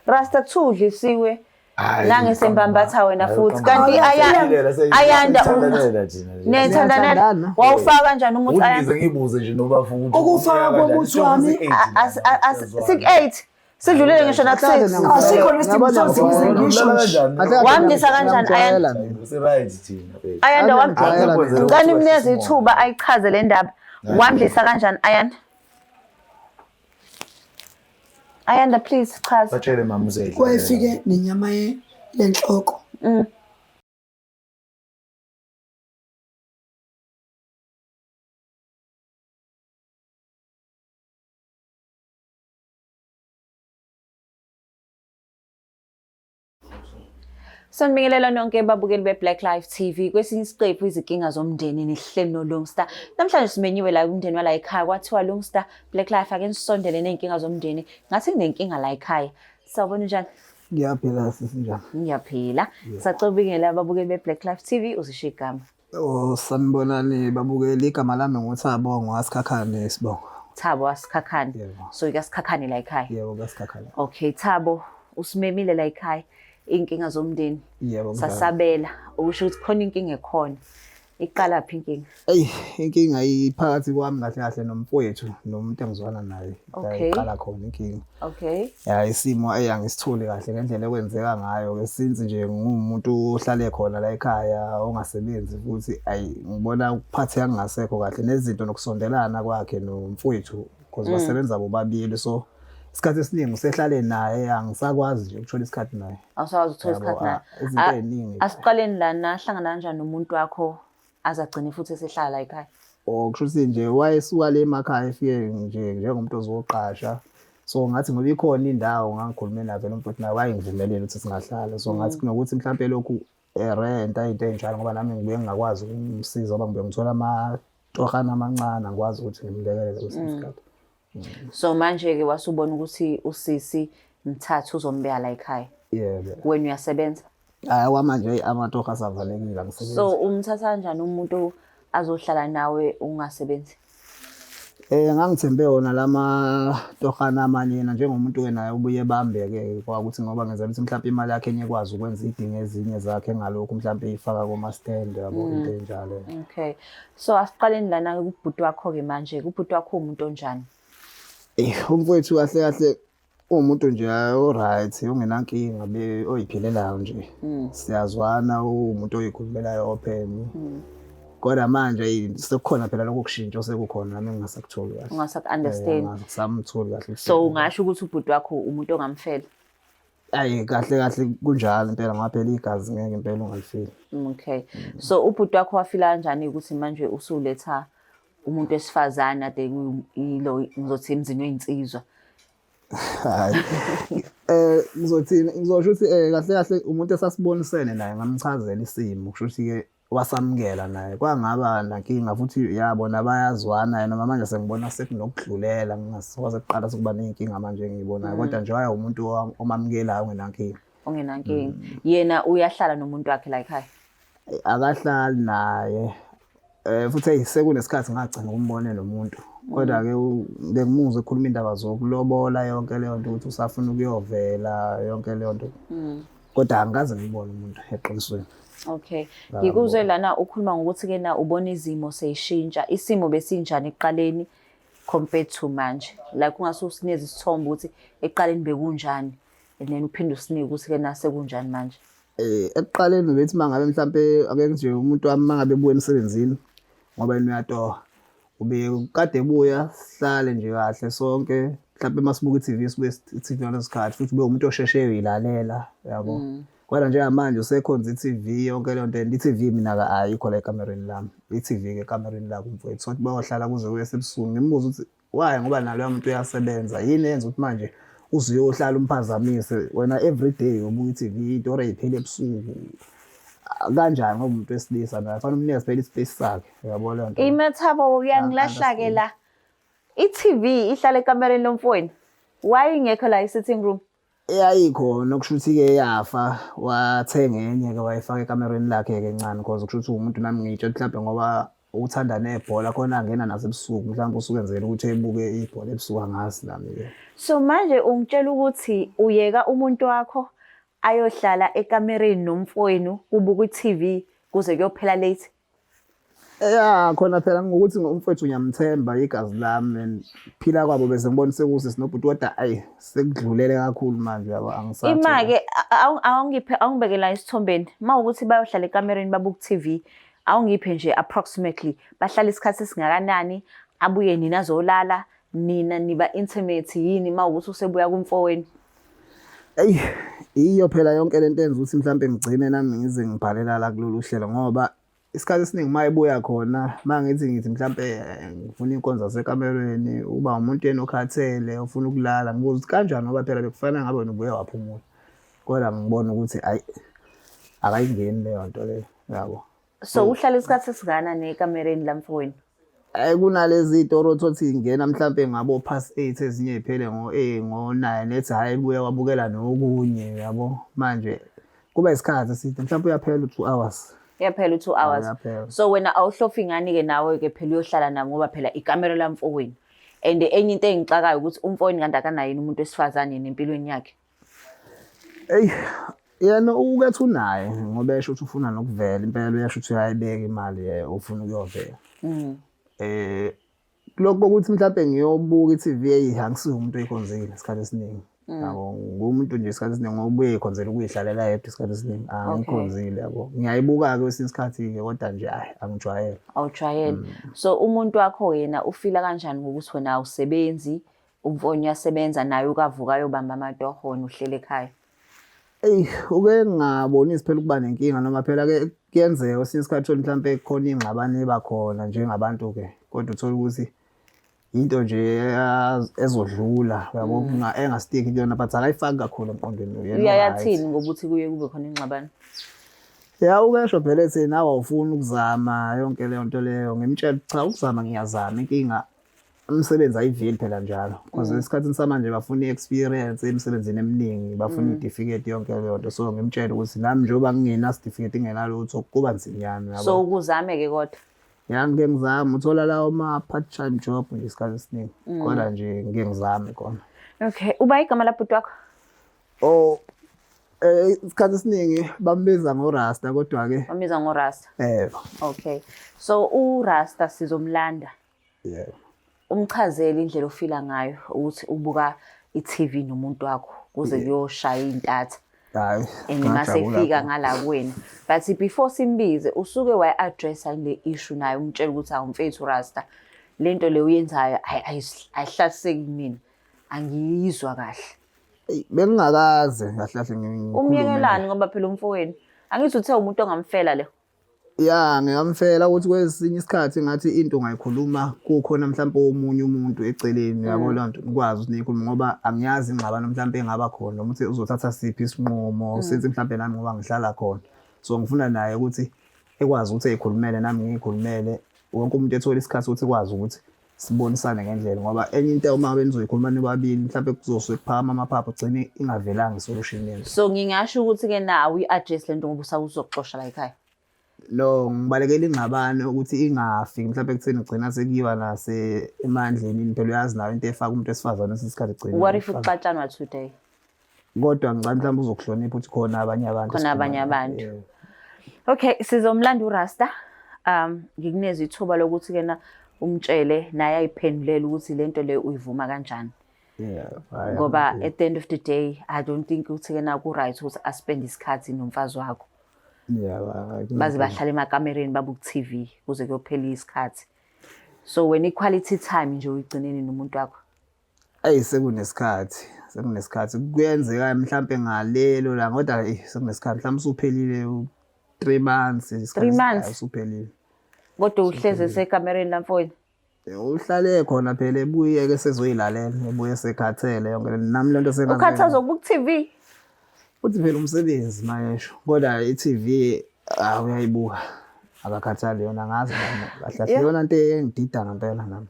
Rasta kuthiwa udlisiwe nangesembambatha wena futhi kanti ayanda nithandanela wawufaka kanjani umuthi ayanda ngibuze nje nobafo ukuthi ukufaka komuthi wami sik-8 sidlulile ngisho naku-six asikho nesidingo sokuthi ngisho nje wamdlisa kanjani ayanda ayanda ngicela nimnikeze ithuba ayichaze le ndaba wamdlisa kanjani ayanda Ayanda please chaza. Batshele mama uzedla. Wayefike nenyama yenhloko. Sanibingelela nonke babukeli be-Black Life TV. Kwesinye isiqephu izinkinga zomndeni nihleli noLungster. Namhlanje simenyiwe la kumndeni wala ekhaya kwathiwa Lungster Black Life ake nisondele nezinkinga zomndeni. Ngathi kunenkinga la ekhaya. Sawubona njani? Ngiyaphila sisi njani? Ngiyaphila. Sacela ubingelela ababukeli be-Black Life TV uzisho igama. Oh sanibonani babukeli igama lami nguThabo ngwaSikhakhane isibongo. Thabo waSikhakhane. Yebo. So ikaSikhakhane la ekhaya. Yebo kaSikhakhane. Okay Thabo usimemile la ekhaya inkinga zomndeni. Yebo kunjalo. Sasabela ukusho ukuthi khona inkinga ekhona. Iqala phi inkinga? Eyi inkinga iphakathi kwami kahle kahle nomfowethu nomuntu engizwana naye. La Okay. Iqala khona inkinga. Okay. Ya isimo eyi angisitholi kahle ngendlela ekwenzeka ngayo ke since nje ngiwumuntu ohlale khona la ekhaya ongasebenzi futhi ayi ngibona ukuphatheka kungasekho kahle nezinto nokusondelana kwakhe nomfowethu because basebenza bobabili so isikhathi esiningi usehlale naye angisakwazi nje ukuthola isikhathi naye. Awusakwazi ukuthola Yabo, isikhathi naye. ah, izinto ey'ningi. Asiqaleni la nahlangana kanjani nomuntu wakho aze agcine futhi esehlala la ekhaya? Or kusho ukuthi nje wayesuka le emakhaya efike nje njengomuntu ozoqasha so ngathi ngoba ikhona indawo ngangikhulume naye vele umfowethu naye wayengivumelile ukuthi singahlala so ngathi kunokuthi mhlampe lokhu erenta into ey'njalo ngoba nami ngibuye ngingakwazi ukumsiza ngoba ngibuye ngithola amatohana amancane angikwazi ukuthi ngimlekelele kwesinye isikhathi. So manje-ke wasubona ukuthi usisi mthathu uzombeka la ekhaya. Yebo. Wena uyasebenza? Hayi kwamanje amatoho asavalekile angisebenzi. So umthatha kanjani umuntu azohlala nawe ungasebenzi? Ngangithembe wona lamatohana amanye yena njengomuntu ke naye ubuye ebambeke kwakuthi ngoba ngenzela ukuthi mhlawumpe imali yakhe enye ikwazi ukwenza idingo ezinye zakhe ngalokhu mhlawumpe ifaka koma-stand yabo into enjalo. Okay. So asiqaleni lana kubhuti wakho-ke manje. Kubhuti wakho uwumuntu onjani? Eh umfowethu kahle kahle uwumuntu nje o-right ongenankinga oyiphilelayo nje. Siyazwana uwumuntu oyikhulumelayo open. Kodwa manje eyi, sekukhona phela lokho kushintsha osekukhona nami engingasakutholi kahle. Ungasaku-understand. Angisamtholi kahle. So ungasho ukuthi ubhuti wakho umuntu ongamfela? Ayi kahle kahle kunjalo impela ngoba phela igazi ngeke impela ungalifeli. Okay. So ubhuti wakho wafila kanjani ukuthi manje usuletha umuntu wesifazane ade ilo ngizothi emzini weyinsizwa? Hayi. Ngizothini ngizosho ukuthi kahle kahle umuntu esasibonisene naye ngamchazela isimo kusho ukuthi ke wasamukela naye kwangaba nankinga futhi yabona bayazwana yena noma manje sengibona sekunokudlulela ngingasakwazi kuqala sekuba ney'nkinga manje engiyibonayo kodwa nje waya umuntu omamukelayo ongenankinga. Ongenankinga. Yena uyahlala nomuntu wakhe la ekhaya? Akahlali naye. Futhi eyi sekunesikhathi ngagcina ukumbona nomuntu. Kodwa-ke bengimuzwa ekhuluma indaba zokulobola yonke leyo nto ukuthi usafuna ukuyovela yonke leyo nto. Kodwa angikaze ngibone umuntu eqinisweni. Okay. Ngikuzwe lana ukhuluma ngokuthi ke na ubona izimo seyishintsha. Isimo besinjani ekuqaleni compared to manje? Like ungase usinikeze isithombe ukuthi ekuqaleni bekunjani and then uphinde usinike ukuthi ke na sekunjani manje. Ekuqaleni bethi mangabe mhlampe ake nje umuntu wami mangabe ebuya emsebenzini ngoba yena uyatoha ube kade ebuya sihlale nje kahle sonke mhlampe masibuka i-TV sibuye i-TV ngaleso sikhathi futhi ube umuntu osheshe uyilalela yabo. Kodwa njengamanje usekhonza i-TV yonke leyo nto and i-TV mina ayikho la ekamereni lami i-TV ke ekamereni lakho mfowethu sothi bayohlala kuze kube sebusuku ngimbuza ukuthi why ngoba naloya muntu uyasebenza yini eyenza ukuthi manje uze uyohlala umphazamise wena everyday ubuka i-TV itori eyiphela ebusuku kanjani ngoba umuntu wesilisa naye fanele umnikeze phela ispace sakhe uyabo leyo nto. Imethabo uyangilahla-ke la. I-TV ihlala ekamereni lomfowenu. Why ingekho la i-sitting room? Eyayikhona okusho ukuthi-ke yafa wathenga enye-ke wayifaka ekamereni lakhe-ke encane cause kusho ukuthi uwumuntu nami ngiyitshela mhlawumbe ngoba Uthanda nebhola khona angena nasebusuku mhlawumbe usuke enzela ukuthi ebuke ibhola ebusuku angazi nami-ke. So manje ungitshela ukuthi uyeka umuntu wakho ayohlala ekamereni nomfowenu kubuka i-TV kuze kuyophela late? Ya khona phela ngokuthi umfowethu ngiyamthemba igazi lami and phila kwabo bese ngibona sekuse sinobhuti kodwa ayi sekudlulele kakhulu manje yabo angisathi. Ima-ke awungiphe awungibeke la esithombeni uma ukuthi bayohlala ekamereni babuka i-TV awungiphe nje approximately bahlala isikhathi esingakanani abuye nini azolala nina niba intimate yini uma ukuthi usebuya kumfowenu? Eyi iyo phela yonke lento enza ukuthi mhlampe ngigcine nami ngize ngibhalela la kulolu hlelo ngoba isikhathi esiningi uma ebuya khona uma ngithi ngithi mhlampe ngifuna iy'nkonzo zasekamerweni uba umuntu yena okhathele ufuna ukulala ngibuza ukuthi kanjani ngoba phela bekufanele ngabe wena ubuye waphumula kodwa ngibona ukuthi ayi akayingeni leyo nto leyo yabo. So uhlala isikhathi esingakanani ekamereni lamfowenu? Hayi kunalezi iy'toro othothi ingena mhlampe ngabo past 8 ezinye y'phele ngo-9 ethi hhayi buye wabukela nokunye yabo manje kuba isikhathi eside mhlawumbe uyaphela u-2 hours. Uyaphela u-2 hours. Uyaphela. So wena awuhlofi ngani-ke nawe-ke phela uyohlala nabo ngoba phela ikamero lamfowenu. And enye into engixakayo ukuthi umfowenu kanti akanaye yini umuntu wesifazane yena empilweni yakhe? Eyi yena ukethe unaye ngoba esho ukuthi ufuna nokuvela impela uyasho ukuthi uyayibeka imali ufuna ukuyovela. Lokho kokuthi mhlampe ngiyobuka i-TV eyi angisiye umuntu oyikhonzile isikhathi esiningi. Yabo ngumuntu nje isikhathi esiningi ngoba ubuye eyikhonzela ukuyihlalela yedwa isikhathi esiningi angikhonzile yabo. Ngiyayibuka-ke kwesinye isikhathi-ke kodwa nje ayi angijwayele. Awujwayele. So umuntu wakho yena ufila kanjani ngokuthi wena awusebenzi umfowenu uyasebenza naye ukavuka ayobamba amatoho wena uhleli ekhaya? Eyi uke ngingabonisi phela ukuba nenkinga noma phela-ke kuyenzeka kwesinye isikhathi uthole mhlampe kukhona iy'ngxabano eba khona njengabantu-ke kodwa uthole ukuthi into nje ezodlula uyabo engastiki kuyona but akayifaki kakhulu emqondweni yena Uyayathini ngokuthi kuye kube khona ingxabano? Ya ukesho phela ethi nawe awufuni ukuzama yonke leyo nto leyo ngimtshela cha ukuzama ngiyazama inkinga umsebenzi ayiveli phela njalo because esikhathini samanje bafuna i-experience emsebenzini eminingi bafuna iy'tifiketi yonke leyo nto so ngimtshele ukuthi nami njengoba ngingenasitifiketi ngingenalutho kuba nzinyana yabo. So ukuzame-ke kodwa? Ya ngike ngizame uthola lawo ma-part time job nje isikhathi esiningi kodwa nje ngike ngizame kona. Okay, uba igama labhuti wakho? Oh isikhathi esiningi bambiza ngoRasta kodwa-ke Bambiza ngoRasta. Yebo. Okay. So uRasta sizomlanda. Yebo. Umchazele indlela ofila ngayo ukuthi ubuka i-TV nomuntu wakho kuze kuyoshaya iy'ntatha. Hayi. And mase efika ngala kuwena. But before simbize usuke wayi-addressa le issue naye umtshela ukuthi awumfethu Rasta. Le nto le uyenzayo ayihlaliseki kumina. Angiyizwa kahle. Bengingakaze kahle kahle ngikhulume. Umyekelani ngoba phela umfowenu. Angithi uthe umuntu ongamfela le. Ya ngingamfela ukuthi kwesinye isikhathi ngathi into ungayikhuluma kukhona mhlawumpe omunye umuntu eceleni uyabo leyo nto nikwazi ukuthi niyikhulume ngoba angiyazi ingxabano mhlawumpe engaba khona noma ukuthi uzothatha siphi isinqumo since mhlawumpe nami ngoba ngihlala khona. So ngifuna naye ukuthi ekwazi ukuthi eyikhulumele nami ngiyikhulumele wonke umuntu ethole isikhathi ukuthi ekwazi ukuthi sibonisane ngendlela ngoba enye into uma ngabe nizoyikhuluma nobabili mhlawumbe kuzosuke kuphakama amaphaphu gcine ingavelanga isolution yento. So ngingasho ukuthi-ke na awuyi-address le nto ngoba usakuzokuxosha la ekhaya? No, ngibalekela ingxabano ukuthi ingafiki mhlawumbe ekutheni ugcina sekuyiwa nase emandleni phela uyazi nayo into efaka umuntu wesifazane kwesinye isikhathi egcine. What if kuxatshanwa today? Kodwa ngicabanga mhlawumbe uzokuhlonipha ukuthi khona abanye abantu. Khona abanye abantu. Okay, sizomlanda uRasta. Ngikuneza ithuba lokuthi kena umtshele naye ayiphendulele ukuthi lento le uyivuma kanjani. Yeah, Ngoba at the end of the day I don't think ukuthi kena ku right ukuthi aspend isikhathi nomfazi wakho. Yeah, baze bahlale emakamereni babuke TV kuze kuyophela isikhathi. So when i-quality time nje uyigcineni nomuntu wakho? Eyi sekunesikhathi, sekunesikhathi. Kuyenzeka mhlampe ngalelo la kodwa eyi sekunesikhathi mhlawumbe usuphelile u-3 months. 3 months? Usuphelile. Kodwa uhlezi esekamereni lamfowenu? Uhlale khona phela ebuye ke sezoyilalela, ebuye sekhathele yonke nami lento sengaze. Ukhathazwa ukubuka TV? Uthi phela umsebenzi mayesho. Kodwa i-TV uyayibuka. Akakhathali yona ngazi nami. Kahle kahle yona into engidida ngempela nami.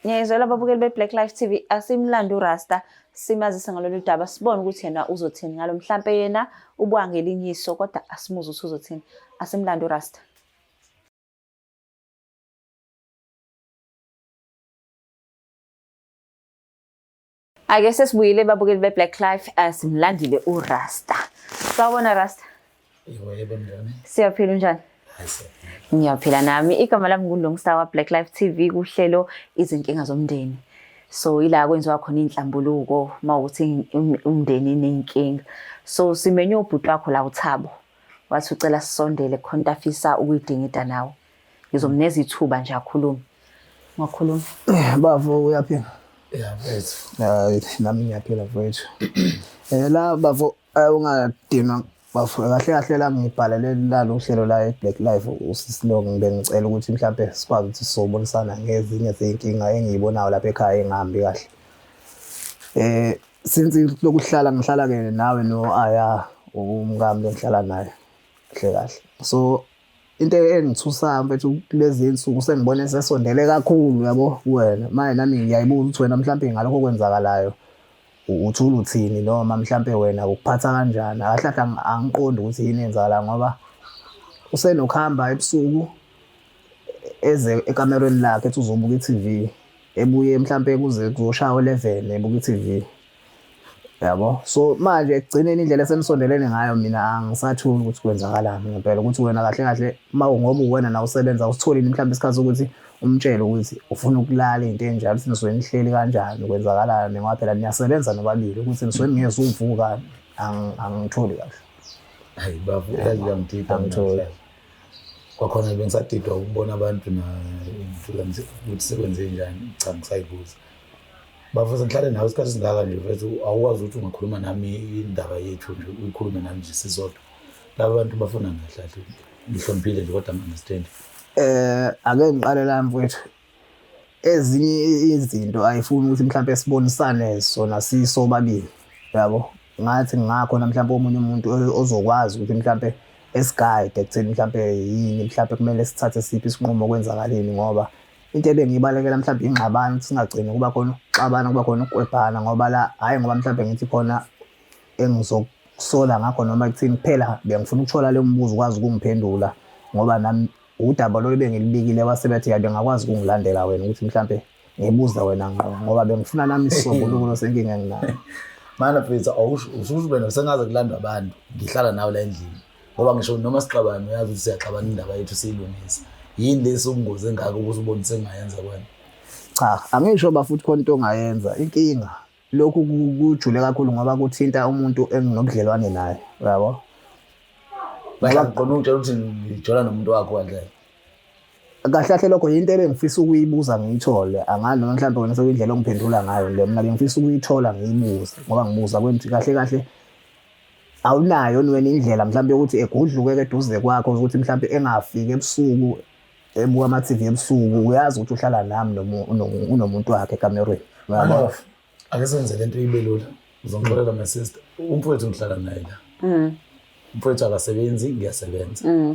Ngiyayizwela ababukeli be-Black Life TV, asimlande uRasta simazise ngalolu daba sibone ukuthi yena uzothini ngalo. Mhlampe yena ubuka ngelinye iso kodwa asimuze ukuthi uzothini. Asimlande uRasta. Ake sesibuyile babukeli be-Black Life, simlandile uRasta. Sawubona Rasta. Yebo, yebo mngane. Siyaphila, unjani? Hayi sir. Ngiyaphila nami. Igama lami nguLungstar wa Black Life TV kuhlelo izinkinga zomndeni. So ila kwenziwa khona inhlambuluko mawukuthi umndeni inenkinga. So simenye ubhuti wakho la uThabo. Wathi ucela sisondele khona into afisa ukuyidingida nawe. Ngizomneza ithuba nje akhulume. Ungakhuluma. Bafo, uyaphila? Yeah, mfethu. Hayi, nami ngiyaphila mfowethu. La bafo, ungadinwa bafo, kahle kahle la ngibhalele lalo uhlelo la e-Black Life usisilongo, ngibe ngicela ukuthi mhlampe sikwazi ukuthi sizobonisana ngezinye zey'nkinga engiyibonayo lapha ekhaya engahambi kahle. Since lokuhlala ngihlala-ke nawe no-Aya umkami lo ngihlala naye kahle kahle. So into engithusayo mfethu kulezi insuku sengibone sesondele kakhulu yabo kuwena. Manje nami ngiyayibuza ukuthi wena mhlampe ngalokho okwenzakalayo uthula uthini, noma mhlampe wena ukuphatha kanjani. Kahle kahle angiqondi ukuthi yini eyenzakalayo, ngoba usenokuhamba ebusuku eze ekamerweni lakhe ethi uzobuka i-TV, ebuye mhlampe kuze kuzoshaya o-11 ebuka i-TV yabo. So manje ekugcineni indlela esenisondelene ngayo mina angisathuli ukuthi kwenzakalani ngempela, ukuthi wena kahle kahle uma ngoba uwena nawe usebenza usitholile mhlawumbe isikhathi sokuthi umtshele ukuthi ufuna ukulala into enjalo, ukuthi nisuke nihleli kanjani, kwenzakalani, ngoba phela niyasebenza nobabili, ukuthi nisuke ningeze uvuka. Angitholi kahle. Hayi bafu, yazi uyangidida mina. Angitholi. Namhlanje. Kwakhona bengisadidwa ukubona abantu na ukuthi sekwenze njani, cha ngisayibuza. Bafu, sengihlale nawe isikhathi esingaka nje mfethu, awukwazi ukuthi ungakhuluma nami indaba yethu nje, uyikhulume nami nje sisodwa. Laba bantu bafuna kahle kahle. Ngihloniphile nje kodwa angi-understand. Ake ngiqale la mfowethu. Ezinye izinto ayifuni ukuthi mhlampe sibonisane sona sisobabili yabo. Ngathi ngakhona mhlampe omunye umuntu ozokwazi ukuthi mhlampe esi-guide ekutheni mhlampe yini, mhlampe kumele sithathe siphi isinqumo, kwenzakaleni, ngoba into ebengiyibalekela mhlampe ingxabano, ukuthi singagcini kuba khona ukuxabana, kuba khona ukukwebhana, ngoba la hhayi ngoba mhlampe ngithi khona engizokusola ngakho noma ekuthini, kuphela bengifuna ukuthola leyo mbuzo ukwazi ukungiphendula, ngoba nami udaba lolu bengilibikile wase bethi ya bengakwazi ukungilandela wena ukuthi mhlampe ngibuza wena ngqo, ngoba bengifuna nami isisombululo senkinga enginayo. Mana mfethu, awusho ususho wena sengaze kulandwa abantu, ngihlala nawe la endlini. Ngoba ngisho noma sixabana uyazi ukuthi siyaxabana, indaba yethu siyilungisa. Yini lesi ubungozi engaka ukuthi ubone sengayenza kwena? Cha, angisho ba futhi khona into ongayenza. Inkinga lokhu kujule kakhulu ngoba kuthinta umuntu enginobudlelwane naye, uyabo? Kahle ngiqonda ungitshela ukuthi ngijola nomuntu wakho kahle. Kahle kahle lokho yinto ebengifisa ukuyibuza ngiyithole. Angazi noma mhlawumbe wena sekuyindlela ongiphendula ngayo le, mina bengifisa ukuyithola ngiyibuze, ngoba ngibuza kwenthi kahle kahle awunayo wena indlela mhlawumbe yokuthi egudluke eduze kwakho, ukuthi mhlawumbe engafiki ebusuku ebuka ama-TV ebusuku, uyazi ukuthi uhlala nami unomuntu wakhe ekamerweni. Uyabo? Manje ake senze lento ibe lula. Uzongixolela my sister. Umfowethu ngihlala naye la. Umfowethu akasebenzi, ngiyasebenza.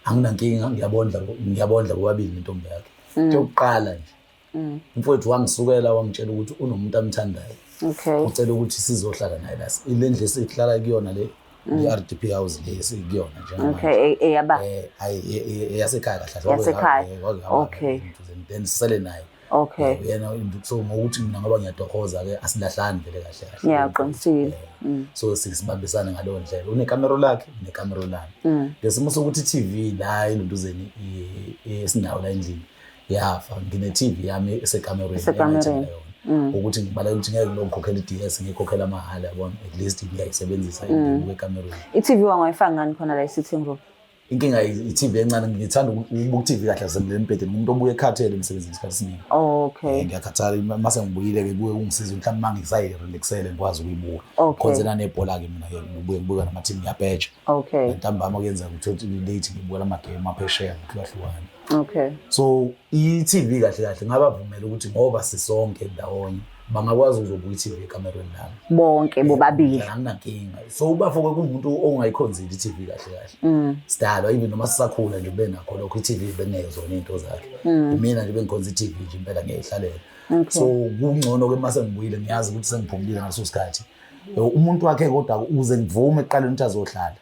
Anginankinga, ngiyabondla, ngiyabondla bobabili nentombi yakhe. Into yokuqala nje. Umfowethu wangisukela wangitshela ukuthi unomuntu amthandayo. Ucela ukuthi sizohlala naye la. Ile ndlu esihlala kuyona le, i-RDP house le esikuyona njengamanje. Okay, eyaba. Hayi, eyasekhaya kahle kahle. Yasekhaya. Kwake kwaba then sisele naye. Yena so ngokuthi mina ngoba ngiyatohoza ke asilahlani vele kahle kahle. Yeah, uqinisile. So sisibambisane ngaleyo ndlela. Unekamero lakhe, nekamero lami. Ngesimo sokuthi i-TV la elunduzeni esinayo la endlini yafa, ngine TV yami esekamerweni Esekamerweni. engayithengela yona. Ukuthi ngibaleka ukuthi ngeke ngilokukhokhela i-DS, ngiyikhokhela mahhala yabona, at least ngiyayisebenzisa ngibuka ekamerweni. I-TV wangayifaka ngani khona la e-sitting room? Inkinga i-TV encane, ngithanda ukubuka i-TV kahle semle embhedeni, umuntu obuye ekhathele emsebenzini isikhathi esiningi. Ngiyakhathala mase ngibuyile-ke kuye kungisiza mhlawumbe uma ngisayi-relaxele ngikwazi ukuyibuka. Khonzela nebhola-ke mina-ke ngibuye ngibuka nama-team, ngiyabheja. Ntambama kuyenzeka ukuthi late ngibukela amagemu aphesheya ngokuhlukahlukana. So i-TV kahle kahle ngabavumela ukuthi ngoba sisonke ndawonye bangakwazi ukuzobuka i-TV ekamerweni lami. Bonke bobabili. Anginankinga. So ubafo-ke kuwumuntu ongayikhonzile i-TV kahle kahle. Sidalwa even noma sisakhula nje benakho lokho, i-TV bengezona iy'nto zakhe. Mina nje bengikhonza i-TV nje impela ngiyayihlalela. So kungcono-ke uma sengibuyile ngiyazi ukuthi sengiphumulile ngaleso sikhathi. Umuntu wakhe kodwa ukuze ngivume ekuqaleni ukuthi azohlala,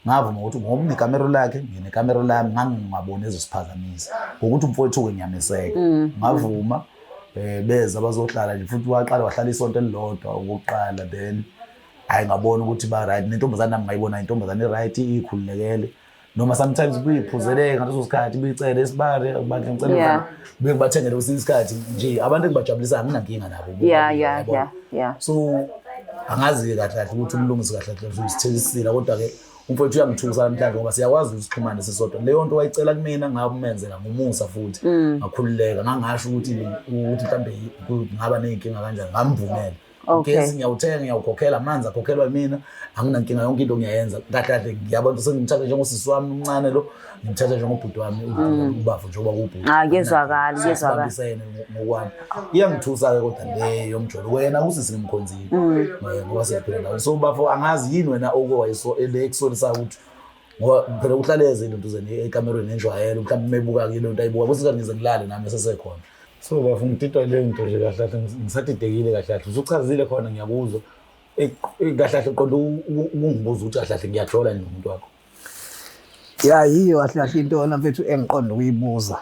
ngavuma ukuthi ngoba unekamero lakhe nginekamero lami, ngangingaboni ezosiphazamisa ngokuthi umfowethu-ke ngiyameseka. Ngavuma. Beza bazohlala nje futhi waqala wahlala isonto elilodwa okokuqala, then hayi ngabona ukuthi ba right, nentombazane nami ngayibona intombazane i-right, ikhululekele, noma sometimes kuyiphuzeleke ngaleso sikhathi buyicele isibare bandla ngicela buye ngibathengele kwesinye isikhathi nje abantu engibajabulisayo anginankinga nabo. Yabona? So angazi-ke kahle kahle ukuthi uMlungisi kahle kahle usithelisilela, kodwa-ke umfowethu uyangithusa namhlanje ngoba siyakwazi ukuthi sixhumane sisodwa. Leyo nto wayicela kumina ngamenzela ngomusa futhi ngakhululeka, ngangasho ukuthi mhlambe ngaba ney'nkinga kanjani, ngamvumela. Ugesi ngiyawuthenga, ngiyawukhokhela, amanzi akhokhelwa yimina, anginankinga, yonke into ngiyayenza kahle kahle. Ngiyabona sengimthatha njengosisi wami omncane lo, ngimthatha njengobhuti wami ubafu njengoba kuwubhuti. Ah, kuyezwakala, kuyezwakala. Sibambisene ngokwami. Iyangithusa-ke kodwa le yomjolo, wena usisi ngimkhonzile ngoba siyaphila nawe. So bafo, angazi yini wena oke wayiso le ekusolisayo ukuthi ngoba phela uhlale eze into ekamerweni nenjwayelo, mhlawumbe uma ebuka-ke leyo nto ayibuka kwesinye isikhathi ngize ngilale nami esesekhona. So bafo, ngididwa leyo nto nje kahle kahle, ngisadidekile kahle kahle. Usuchazile khona, ngiyakuzwa. Kahle kahle uqonde ukungibuza ukuthi kahle kahle ngiyajola yini nomuntu wakho? Ya, yiyo kahle kahle into yona mfethu engiqonda ukuyibuza.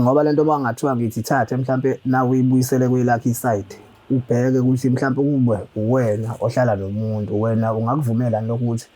Ngoba lento uma ngathiwa ngithi ithathe mhlampe nawe uyibuyisele kwelakho isayidi, ubheke ukuthi mhlampe kube uwena ohlala nomuntu, wena ungakuvumela lokhu ukuthi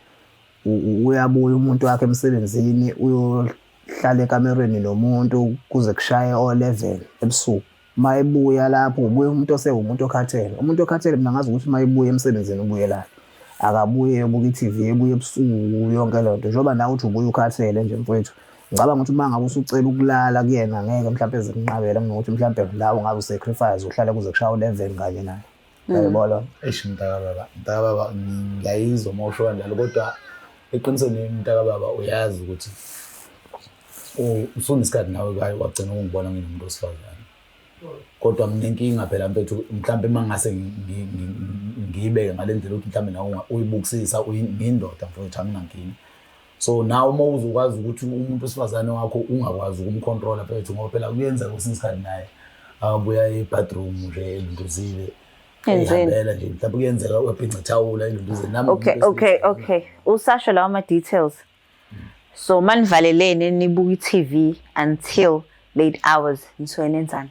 uyabuya umuntu wakhe emsebenzini uyohlala ekamerweni nomuntu kuze kushaye o-11 ebusuku. Uma ebuya lapho ubuye umuntu osewumuntu okhathele. Umuntu okhathele mina ngazi ukuthi uma ebuya emsebenzini ubuyelaphi. Akabuye eyobuka i-TV, ebuye ebusuku yonke leyo nto. Njengoba nawe uthi ubuye ukhathele nje mfowethu. Ngicabanga ukuthi uma ngabe usucela ukulala kuyena ngeke mhlampe ezekunqabela kunokuthi mhlampe la ungabe usacrifice uhlale kuze kushaye u-11 kanye naye. Uyayibona? Eish mntakababa, mntakababa, ngiyayizwa uma usho kanjalo, kodwa eqinisweni mntakababa uyazi ukuthi usunesikhathi nawe kaye wagcina ukungibona nginomuntu wesifazane. Kodwa nginenkinga phela mfethu, mhlampe uma ngingase ngiyibeke ngale ndlela ukuthi mhlampe nawe uyibukisisa, ngiyindoda mfowethu, anginankinga. So nawe uma uzokwazi ukuthi umuntu wesifazane wakho ungakwazi ukumcontrola mfethu, ngoba phela kuyenzeka kwesinye isikhathi naye akabuya e-bathroom nje elunduzile, Enzeni? eyihambela nje, mhlawumbe kuyenzeka wabhinca ithawula elunduzile nami Okay, ngumuntu okay, wesilisa. okay. Usasho lawo ma details. So manivalelene nibuka i-TV until late hours, nisuke nenzani?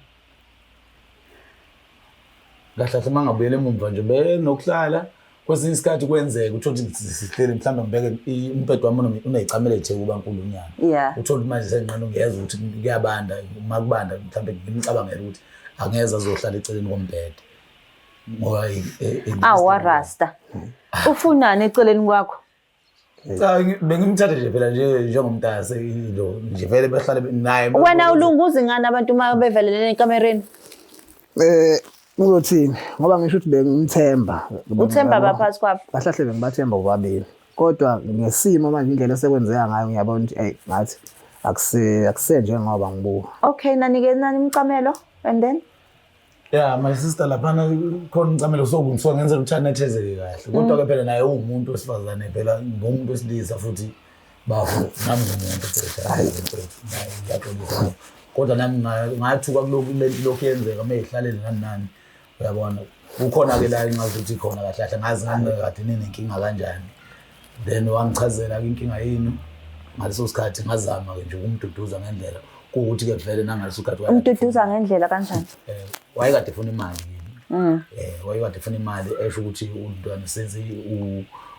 Kahle kahle uma ngabuyela emumva nje benokuhlala kwesinye isikhathi kwenzeka uthole ukuthi sihleli mhlawumbe ngibeke umbhedo wami uney'camelo ey'the ukuba nkulunyana, uthole ukuthi manje senginqena ngiyezwa ukuthi kuyabanda, uma kubanda mhlawumbe ngimcabangele ukuthi angeze azohlala eceleni kombhede ngoba Awu rasta. Ufunani eceleni kwakho? Cha, bengimthatha nje phela nje njengomntase lo nje vele behlale naye. Wena ulunguza ingane abantu uma bevelelene ekamereni? Uzothini? Ngoba ngisho ukuthi bengimthemba. Uthemba baphansi kwabo. Kahle kahle bengibathemba bobabili. Kodwa ngesimo manje indlela esekwenzeka ngayo ngiyabona ukuthi ey ngathi akuse njengoba ngibuka. Okay, nanike nani umcamelo and then Yeah, my sister, laphana khona umcamelo so ngenzela ukuthi anethezeke kahle. Kodwa ke phela naye uwumuntu wesifazane, phela ngumuntu wesilisa futhi bafo, nami ngumuntu phela. Hayi mfethu, naye ngiyaxolisa. Kodwa nami ngathuka kulokhu lento lokhu yenzeka uma ihlalele nani nani. Uyabona, kukhona ke la engazi ukuthi khona kahle kahle ngazi ngani kade ninenkinga kanjani. Then wangichazela ke inkinga yini. Ngaleso sikhathi ngazama ke nje ukumduduza ngendlela kuwukuthi ke vele nangaleso sikhathi Umduduza ngendlela kanjani? Wayekade efuna imali kimi. Wayekade efuna imali, esho ukuthi umntwana since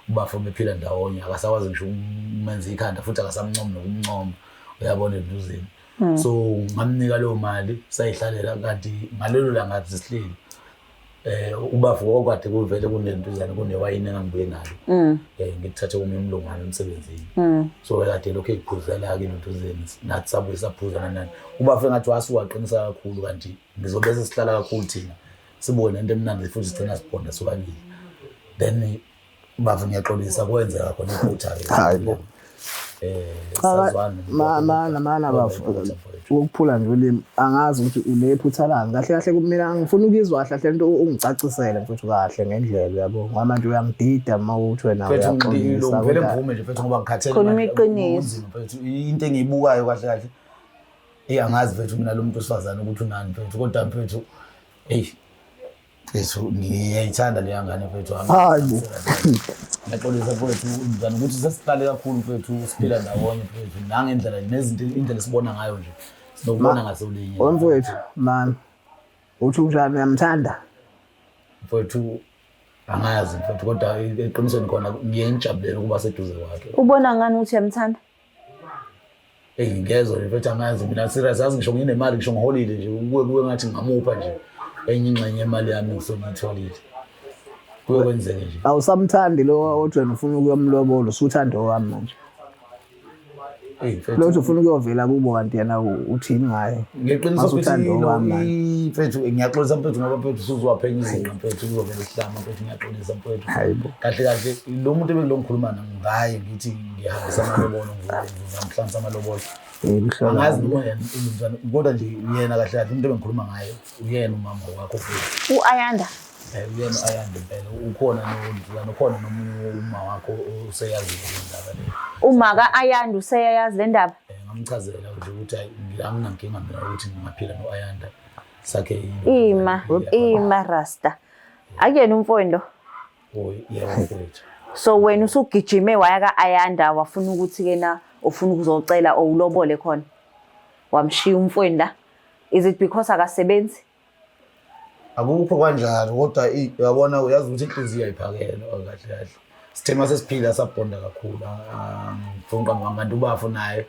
ubafo bephila ndawonye akasakwazi ngisho ukumenza ikhanda futhi akasamncomi nokumncoma, uyabona eduzeni. So ngamnika leyo mali sayihlalela, kanti ngalelo langa sihleli ubafo kwakade kuvele kunentuzane kunewayini engangibuye nalo, ngikuthathe komunye umlungu wami emsebenzini. So kade lokhu ekuphuzela-ke entuzeni, nathi sabuye saphuza nani. Ubafo engathi wasuka waqinisa kakhulu, kanti ngizobe sesihlala kakhulu thina sibuke nento emnandi futhi sigcina sibhonda sobabili. Then bafo ngiyaxolisa, kwenzeka khona iphutha-ke. Hayi bo. Sazwana. Mana mana bafo, ukuphula nje ulimi, angazi ukuthi unephutha lani kahle kahle. Kumina ngifuna ukuyizwa kahle kahle into, ungicacisele mfethu kahle ngendlela, uyabo, ngoba manje uyangidida uma uthi wena Mfethu uyaxolisa. ngivele ngivume nje mfethu ngoba ngikhathele Khuluma manje. iqiniso. Kunzima, mfethu, into engiyibukayo kahle kahle eyi angazi mfethu mina lo muntu wesifazane ukuthi unani mfethu, kodwa mfethu eyi mfethu ngiyayithanda leya ngane mfethu. Hayi bo. Ngiyaxolisa mfethu mzane ukuthi sesihlale kakhulu mfethu, siphila ndawonye mfethu, nangendlela nezinto indlela esibona ngayo nje sinokubona ngasolinye. Mfowethu man. Uthi unjani uyamthanda? Mfowethu angazi mfowethu kodwa eqinisweni khona ngiye ngijabulela ukuba seduze kwakhe. Ubona ngani ukuthi uyamthanda? Eyi ngiyezwa nje mfethu angazi mina serious yazi ngisho nginemali ngisho ngiholile nje kuke kuke ngathi ngingamupha nje enye ingxenye yemali yami ngisuke ngiyitholile. Kuye kwenzeke nje. Awusamthandi lo othi wena ufuna ukuyomlobola usuthanda owami manje. Eyi mfethu. Lo othi ufuna ukuyovela kubo kanti yena uthini ngaye? Ngeqiniso Mase futhi uthanda owami manje. mfethu ngiyaxolisa mfethu ngoba mfethu usuzowaphenya izinqa mfethu kuzovela isihlama mfethu ngiyaxolisa mfethu. Hayibo. Kahle kahle lo muntu ebengilo ngikhuluma ngaye ngithi ngihambisa amalobolo ngihlanganisa amalobolo. Eh, mhlola. Angazi noma yena umntwana kodwa nje uyena kahle kahle umuntu ebengikhuluma ngaye uyena umama wakho futhi. U-Ayanda. Uyena u-Ayanda impela ukhona no ukhona nomunye uma wakho useyazi le ndaba le. Uma ka-Ayanda useyayazi le ndaba. Ngamchazela nje ukuthi hayi anginankinga mina ukuthi ngingaphila no-Ayanda sakhe Ima, ima Rasta. Akuyena umfowenu lo. Oh, yebo mfowethu. So wena usugijime waya ka-Ayanda wafuna ukuthi ke na ufuna ukuzocela or ulobole khona. Wamshiya umfowenu la. Is it because akasebenzi? Akukho kanjalo kodwa uyabona uyazi ukuthi inhliziyo ayiphakelwa kahle kahle. Sithe mase siphila sabhonda kakhulu. Ngifuna uqamba kanti ubafo naye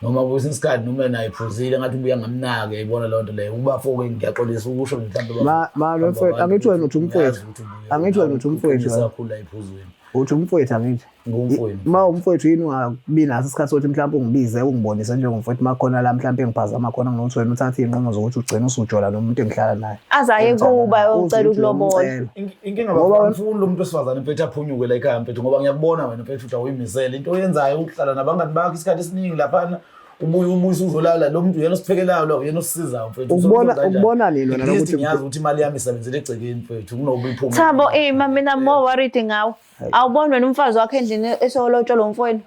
noma kwesinye isikhathi noma naye ephuzile ngathi ubuya ngamnake yayibona leyo nto leyo. Ubafo-ke ngiyaxolisa ukusho nje mhlawumbe Ma lo mfowethu, angithi wena uthi umfowethu. Angithi wena uthi umfowethu. Uqinisa kakhulu la ephuzweni. Uthi umfowethu angithi. Ngumfowenu. Uma umfowethu yini ungabi naso isikhathi sokuthi mhlawumbe ungibize ungibonise njengomfowethu uma khona la mhlawumbe engiphazama khona nginokuthi wena uthathe iy'nqumo zokuthi ugcine usujola nomuntu engihlala naye. Azaye kuba ucela ukulobola. Inkinga bafo angifuni lo muntu wesifazane mfethu aphunyuke la ekhaya mfethu ngoba ngiyakubona wena mfethu ukuthi awuyimisele into oyenzayo ukuhlala nabangani bakho isikhathi esiningi laphana ubuye ubuye uzolala lo muntu uyena osiphekelayo lo uyena osisizayo mfethu. Ukubona nini wena At least lokuthi ngiyazi ukuthi imali yami isebenzele egcekeni mfethu kunokuba iphume. Thabo ima mina more worried ngawe. Awuboni wena umfazi wakho endlini esewolotsholwa umfowenu.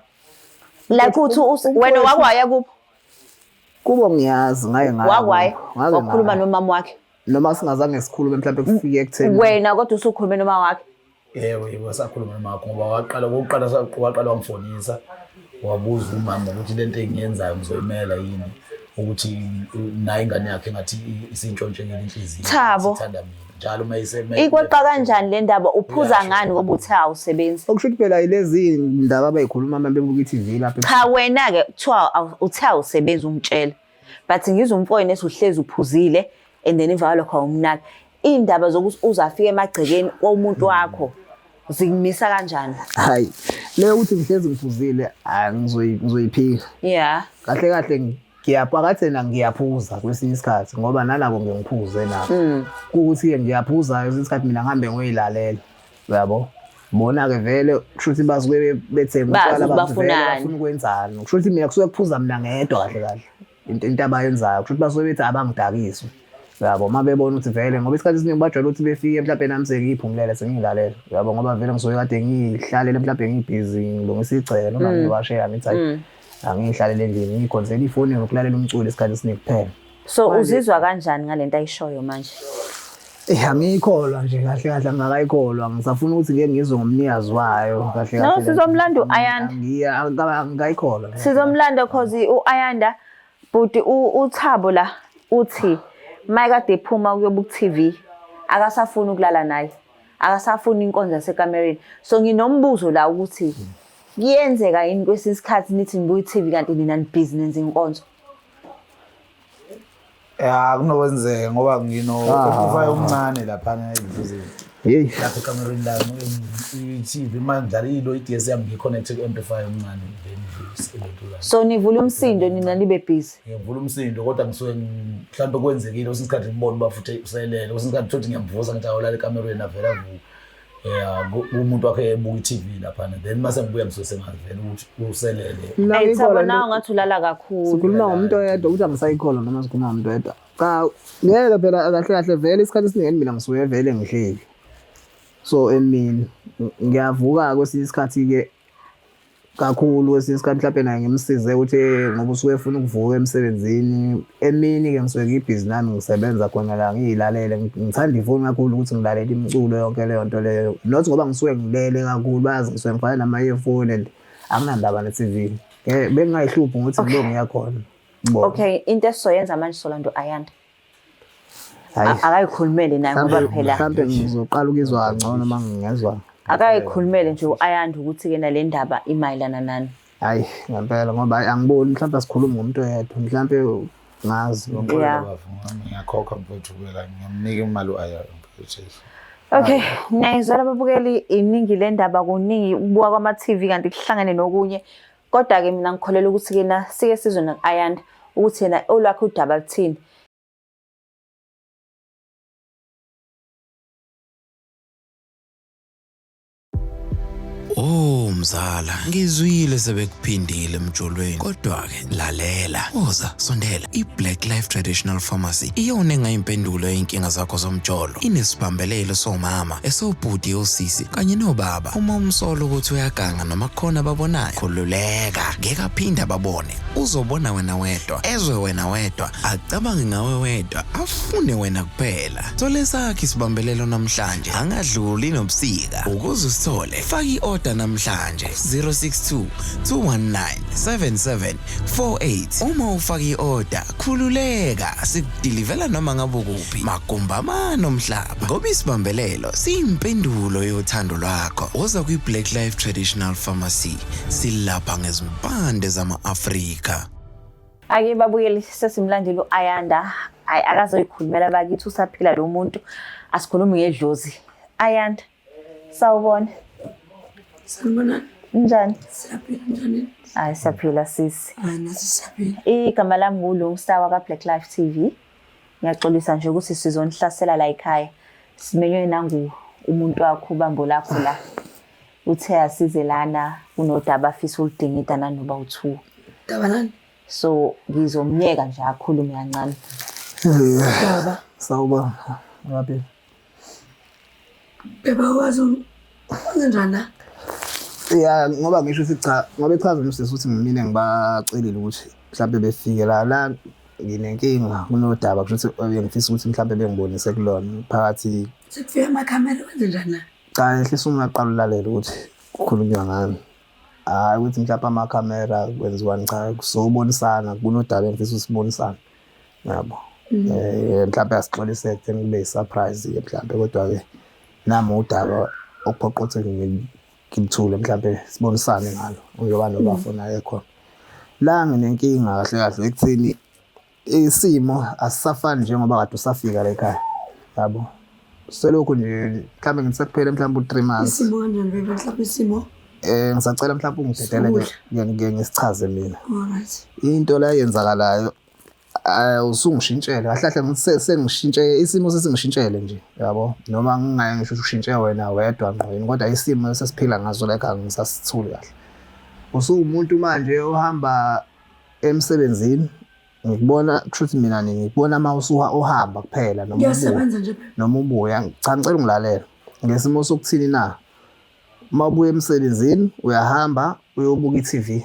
Like uthi wena wakwaya kubo. Kubo ngiyazi ngaye ngaye. Wakwaya. Ngake Wakhuluma ngaye. nomama wakhe. Noma singazange sikhulume mhlawumbe kufike ekutheni. Wena kodwa usukhulume nomama wakhe. Yebo yebo sakhuluma nomakho ngoba waqala kokuqala waqala wamfonisa wabuza umama ukuthi lento engiyenzayo ngizoyimela yini ukuthi naye ingane yakhe engathi isintshontshelile inhliziyo. Thabo. Ithanda mina njalo uma ise Ikweqa kanjani le ndaba uphuza ngani ngoba uthe awusebenzi? Okusho ukuthi phela yilezi ndaba abayikhuluma uma bebuka i-TV lapha. Cha wena ke kuthiwa uthe awusebenzi ungitshela. But ngizwe umfowenu ethi uhlezi uphuzile and then emva kwalokho awumnaki. Iy'ndaba zokuthi uzafika emagcekeni komuntu wakho zikumisa kanjani? Hayi, leyo ukuthi ngihlezi ngiphuzile, hayi ngizoyiphika. Yeah. Kahle kahle ngiyapakathe na ngiyaphuza kwesinye isikhathi ngoba nalabo ngiyengiphuze nabo. Kuwukuthi-ke ngiyaphuza kwesinye isikhathi mina ngihambe ngiyoyilalela. Uyabo? Bona-ke vele kusho ukuthi basuke bethenga Bazi utshwala ukuthi bathi vele bafunani. bafuna ukwenzani. Kusho ukuthi mina kusuke kuphuza mina ngedwa kahle kahle. Into abayenzayo kusho ukuthi basuke bethi abangidakiswe. Uyabo? Uma bebona ukuthi vele ngoba isikhathi esiningi bajwayele ukuthi befike mhlawumbe nami sengiyiphumulele sengiyilalela. Uyabo? Ngoba vele ngisuke kade ngiyihlalele mhlawumbe ngibhizi ngilungisa igceke noma ngiwashela ngithi hayi angiyihlalele endlini ngiyikhonzele ifoni ngokulalela umculo isikhathi esiningi kuphela. So uzizwa kanjani ngalento ayishoyo manje? Eh angiyikholwa nje kahle kahle angakayikholwa ngisafuna ukuthi ngeke ngizwe ngomnikazi wayo kahle kahle. No, sizomlanda u-Ayanda. Ngiya angikayikholwa. Sizomlanda cause u-Ayanda bhuti uThabo la uthi mayekade ephuma ukuyobuka TV akasafuni ukulala naye. Akasafuni inkonzo yasekamereni. So nginombuzo la ukuthi kuyenzeka yini kwesinye isikhathi nithi nibuka i-TV kanti nina nibhizi nenza inkonzo? Ya kunokwenzeka ngoba ngino amplifier omncane laphana eduzeni. Hey. Lapha ekamereni lami i-TV manje ngidlala ilo i-DS yami ngiyi-connect ku-amplifier omncane then nje So nivula umsindo nina nibe busy. Ngivula umsindo kodwa ngisuke mhlawumbe kwenzekile kwesinye isikhathi ngibone uba futhi uselele kwesinye isikhathi futhi ngiyamvusa ngithi awulala ekamereni avele avuke. Yeah, umuntu wakhe ebuka i-TV laphana then mase ngibuya ngisuke sengazi vele ukuthi uselele. Mina Hey Thabo angiyikholwa nawe ngathi ulala kakhulu. Sikhuluma ngomuntu oyedwa ukuthi angisayikholwa noma sikhuluma ngomuntu oyedwa. Cha ngeke phela kahle kahle vele isikhathi esiningi mina ngisuke vele ngihleli. So emini ngiyavuka kwesinye isikhathi ke kakhulu kwesinye isikhathi mhlawumbe naye ngimsize ukuthi ngoba usuke efuna ukuvuka emsebenzini. Emini ke ngisuke ngibhizi nami ngisebenza khona la ngiyilalele ngithanda ifoni kakhulu ukuthi ngilalele imiculo yonke leyo nto leyo. Not ngoba ngisuke ngilele kakhulu bayazi ngisuke ngifake nama-earphone and anginandaba ne-TV. Bengingayihluphi ngokuthi ngilokhu ngiya khona. Okay, into esizoyenza manje solanda u-Ayanda. Akayikhulumele naye ngoba phela mhlambe ngizoqala ukuzwa kangcono uma ngingezwa. Akayikhulumele nje u-Ayanda ukuthi-ke nale ndaba imayelana nani. Hayi ngempela ngoba angiboni mhlawumbe asikhulumi ngomuntu oyedwa mhlawumbe ngazi. Yeah. Ngiyakhokha mfowethu kuphela ngiyamnika imali u-Ayanda mfowethu. Okay, ngiyayizwela ababukeli iningi le ndaba kuningi ukubuka kwama-TV kanti kuhlangene nokunye. Kodwa-ke mina ngikholelwa ukuthi-ke na sike sizwe naku-Ayanda ukuthi yena olwakhe udaba luthini. Oh mzala, ngizwile sebekuphindile emjolweni. Kodwa ke lalela, woza sondela. I-Black Life Traditional Pharmacy iyona engayimpendulo yey'nkinga zakho zomjolo. Inesibambelelo somama, esobhuti osisi kanye nobaba. Uma umsola ukuthi uyaganga noma kukhona ababonayo, khululeka, ngeke aphinde ababone. Uzobona wena wedwa, ezwe wena wedwa, acabange ngawe wedwa, afune wena kuphela. Thola esakho isibambelelo namhlanje, angadluli nobusika. Ukuze usithole, faka i-order namhlanje 062 219 7748. Uma ufaka i-order, khululeka, sikudilivela noma ngabe ukuphi, magumbi amane omhlaba. Ngoba isibambelelo siyimpendulo yothando lwakho. Woza kwi-Black Life Traditional Pharmacy, silapha ngezimpande zama-Afrika. Ake babuyele sesimlandela u-Ayanda. Ayi akazoyikhulumela bakithi usaphila lo muntu. Asikhulumi ngedlozi. Ayanda, sawubona. Sanibonani. Njani? Siyaphila njani? Hayi siyaphila sisi. Hayi nathi siyaphila. Igama lami nguLungsta waka Black Life TV. Ngiyaxolisa nje ukuthi sizonihlasela la ekhaya. Simenywe nangu umuntu wakho ubambo lakho la. Uthe asize lana kunodaba afisa uludingida nanoba u2. Daba lani? So ngizomyeka nje akhulume kancane. Daba. Sawubona. Uyaphila? Beba wazi kanjani la? Ya ngoba ngisho ukuthi cha ngoba echaza umsisi ukuthi mina ngibacelile ukuthi mhlawumbe befike la la nginenkinga kunodaba kusho ukuthi ngifisa ukuthi mhlawumbe bengibonise kulona phakathi. Sekufika amakhamera wenze njani la? Cha ehlisa uma aqala ulalela ukuthi kukhulunywa ngani. Hhayi ukuthi mhlawumbe amakhamera kwenziwani cha kuzobonisana kunodaba engifisa usibonisane. Yabo. Mhlawumbe asixolise ekutheni kube yi-surprise-ke mhlawumbe kodwa-ke nami udaba okuphoqa ukuthi ngilithule mhlawumbe sibonisane ngalo njengoba nobafo naye ekhona. La nginenkinga kahle kahle ekutheni isimo asisafani njengoba kade usafika la ekhaya. Yabo. Selokhu nje mhlawumbe ngithi sekuphele mhlawumbe u-3 months. Isimo kanjani bebe mhlawumbe isimo? Ngisacela mhlawumbe ungidedele ngeke ngisichaze mina. Alright. Into la yenzakalayo usungishintshele kahle kahle ngithi sengishintshe isimo sesingishintshele nje yabo noma ngingaye ngisho ukuthi ushintshe wena wedwa ngqo yini kodwa isimo sesiphila ngaso la ekhaya ngisasithuli kahle. Usuwumuntu manje ohamba emsebenzini ngikubona kusho ukuthi mina ngikubona uma usuha uhamba kuphela noma Ngiyasebenza nje phela. noma ubuya. Cha ngicela ungilalele ngesimo sokuthini na uma ubuya emsebenzini uyahamba uyobuka i-TV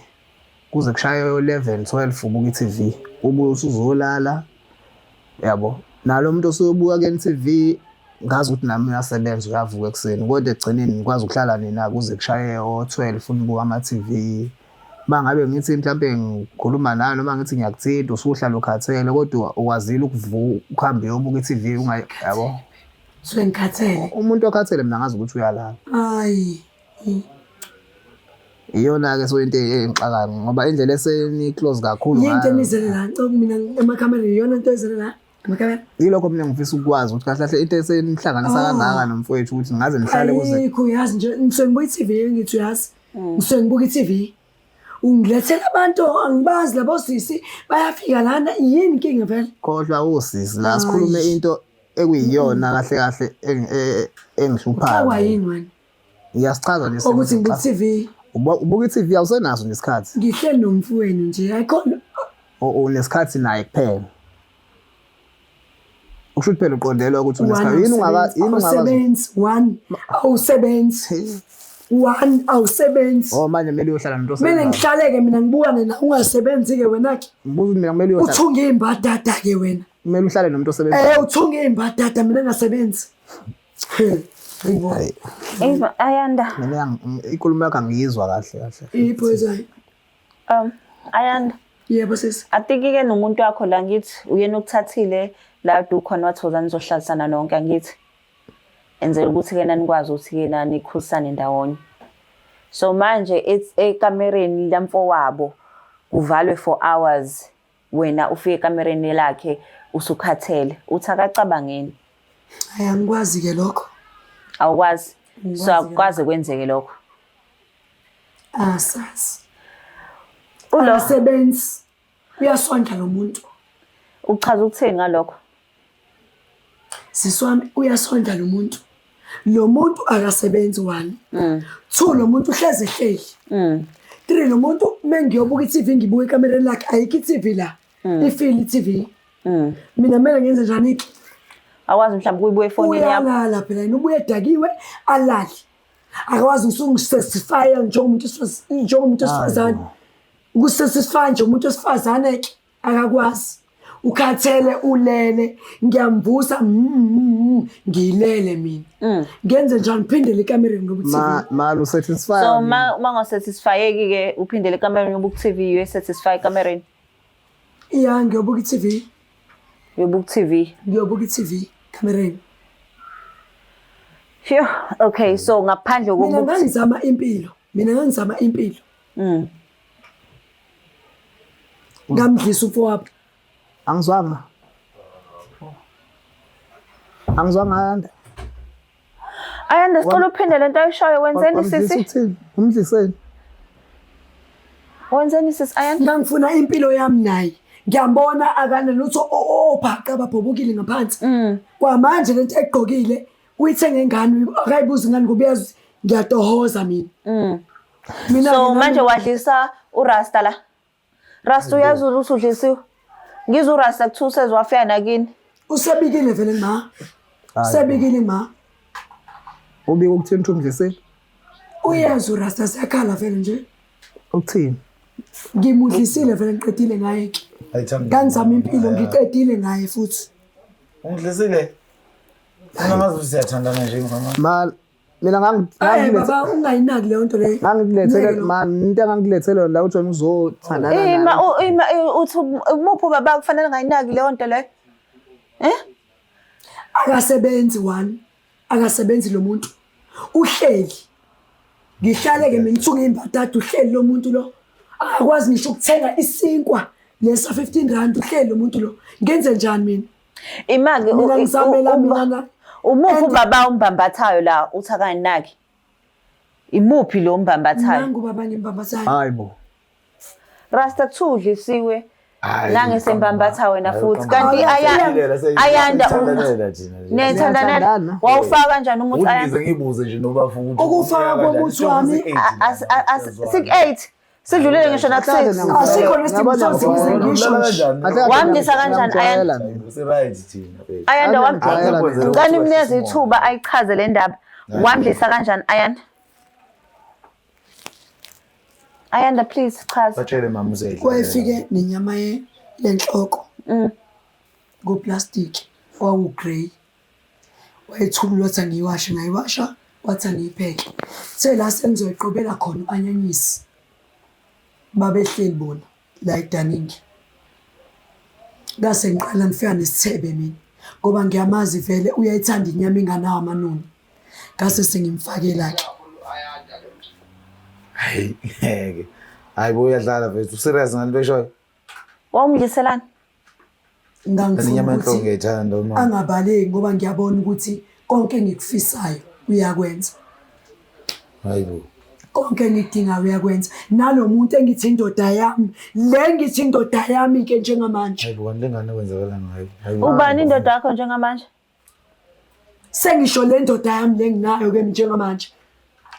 kuze kushaye 11 12 ubuka i-TV ubuye usuzolala yabo nalo muntu osuyobuka ku-NTV ngazi ukuthi nami uyasebenza uyavuka ekuseni kodwa ekugcineni ngikwazi ukuhlala nina kuze kushaye o-12 nibuka ama-TV. Uma ngabe ngithi mhlampe ngikhuluma nawe noma ngithi ngiyakuthinta usuhlala ukhathele kodwa ukwazile ukuvuka ukuhambe uyobuka i-TV yabo. Suke ngikhathele. Umuntu okhathele mina ngazi ukuthi uyalala. Hayi. Iyona-ke so into engixakayo ngoba indlela eseni-close kakhulu Yini into enizele la? Ngicela mina emakhamereni iyona into ezele la emakhamereni. Yilokho mina ngifisa ukwazi ukuthi kahle kahle into esenihlanganisa kangaka nomfowethu ukuthi ngaze nihlale kuze. Ayikho uyazi nje ngisuke ngibuka i-TV ngithi uyazi. Ngisuke ngibuka i-TV. Ungilethela abantu angibazi labo sisi bayafika lana yini inkinga vele? Khohlwa osisi la sikhulume into ekuyiyona kahle kahle engihluphayo. Uxakwa yini wena? Ngiyasichaza nje Ukuthi ngibuka i-TV. Ubuka i-TV awusenaso nesikhathi. Ngihleli nomfowenu nje ayikhona. Unesikhathi naye kuphela. Usho ukuthi phela uqondelwa ukuthi unesikhathi. Yini ungaka yini ungakasebenzi one awusebenzi. One awusebenzi. Oh manje kumele uyohlala nomuntu osebenzayo. Kumele ngihlaleke mina ngibukane nawe ungasebenzi ke wena ke. Ngibuza mina kumele uyohlala. Uthunga izimbadada ke wena. Kumele uhlale nomuntu osebenzayo. Uthunga izimbadada mina ngasebenzi. Ayanda. Mina inkulumo yakho angiyizwa kahle kahle. Iphoyizayo. Ayanda. Yebo sisi. I think ke nomuntu wakho la ngithi uyena okuthathile La kade ukhona wathi wozani nizohlalisana nonke angithi. Enzela ukuthi-ke nanikwazi ukuthi-ke nanikhulisane ndawonye. So manje it's ekamereni lamfowabo kuvalwe for hours wena ufike ekamereni lakhe usukhathele uthi akacabangeni. Hayi angikwazi ke lokho. Awukwazi. So akukwazi kwenzeke lokho. Asazi. Ulosebenzi uyasondla lo muntu. Uchaza ukuthini ngalokho? Sisi wami uyasondla lo muntu. Lo muntu akasebenzi one. Two lo muntu uhlezi ehleli. Three lo muntu mengiyobuka i-TV ngibuka ekamereni lakhe ayikho i-TV la. Ifile i-TV. Mina kumele ngenze njani ke? Akwazi mhlawumbe ukuyibuka efonini yakho. Uyalala phela yena ubuye edakiwe alale. Akwazi usungisatisfy njengomuntu njengomuntu wesifazane. Ukusatisfy nje umuntu wesifazane ke akakwazi. Ukhathele ulele ngiyamvusa ngilele mina. Ngenze njani phindele ekamereni ngoba Ma malo satisfy. So ma uma ungasatisfyeki ke uphindele ekamereni ubuka TV uye satisfy ekamereni. Ya ngiyobuka i-TV. Uyobuka TV. Ngiyobuka i-TV kamereni. Phew, okay so ngaphandle Mina kokubuka ngangizama impilo. Mina ngangizama impilo. Ngamdlisa umfowabo. Angizwanga. Angizwanga Ayanda. Ayanda sicela uphinde lento ayishoyo wenzeni Wamdlisa sisi? uthini? Umdliseni. Wenzeni sisi Ayanda? Ngangifuna impilo yami naye. Ngiyambona akanalutho ophaqa babhobokile ngaphansi. Kwamanje lento egqokile uyithenge ngani akayibuzi ngani ngoba uyazi ngiyatohoza mina. Mina So manje wadlisa uRasta la. Rasta uyazi ukuthi udlisiwe. Ngizwe uRasta kuthiwa useze wafika nakini. Usebikile vele ma. Usebikile ma. Ubika ukuthini ukuthi umdlisile? Uyezwa uRasta siyakhala vele nje. Ukuthini? Ngimudlisile vele ngiqedile ngaye ke. Ngangizama impilo ngiqedile ngaye futhi. Ungidlisile. Mina ngazi ukuthi siyathandana nje mama. Ma mina Hayi baba ungayinaki leyo nto leyo. ngangikulethele Ngeke lo. ma into engangikulethele yona la ukuthi wena uzothandana Ima naye. ima uthi umuphi ubaba kufanele ngayinaki leyo nto leyo. Eh? Akasebenzi one. Akasebenzi lo muntu. Uhleli. Ngihlale ke mina ngithuke imbadada uhleli lo muntu lo. Akakwazi ngisho ukuthenga isinkwa lesa 15 rand uhleli lo muntu lo. Ngenze njani mina? Imake Mina ngizamela mina la. Umuphi And- ubaba umbambathayo la uthi akayinaki. Imuphi lo mbambathayo? Nangu baba ngimbambathayo. Hayi bo. Rasta kuthiwa udlisiwe. Hayi, Nangesembambatha wena hayi, futhi uqamba. kanti Ayanda Siyathandanela thina nje. niyathandana Siyathandana. wawufaka kanjani umuthi Uthi Ayanda? ngize ngibuze nje nobafo ukuthi Ukufaka komuthi wami, Sik-8 sidlulele ngisho naku-6 Asikho nesidingo sokuthi ngize ngisho nje. Wamdlisa kanjani, Ayanda? Useright thina babe. Ayanda wam Ngiyamjwayela mina. ngicela imnikeze ithuba ayichaze le ndaba. Wamdlisa kanjani Ayanda? Ayanda please chaza. Batshele mama uzedla. Wayefike nenyama yenhloko. Ngoplastic wawu grey. Wayethulula wathi angiyiwashe ngayiwasha wathi angiyipheke. Uthe la sengizoyiqobela khona u-anyanyisi. Babehleli bona la edaningi. Ngase ngiqala ngifika nesithebe mina ngoba ngiyamazi vele uyayithanda inyama enganawo amanoni. Ngase sengimfakela ke. Hayi ngeke. Hayi bo uyadlala mfethu. Userious ngalento eshoyo? Wawumdliselani? Ngangifuna Inyama yenhloko ukuthi ngiyayithanda uma. angabaleki ngoba ngiyabona ukuthi konke engikufisayo uyakwenza. Hayi bo. Konke engikudingayo uyakwenza. Nalo muntu engithi indoda yami, le ngithi indoda yami ke njengamanje. Hayi bo kanti lengane kwenzakalani ngayo? Hayi bo. Ubani indoda yakho njengamanje? Sengisho le ndoda yami le nginayo ke njengamanje.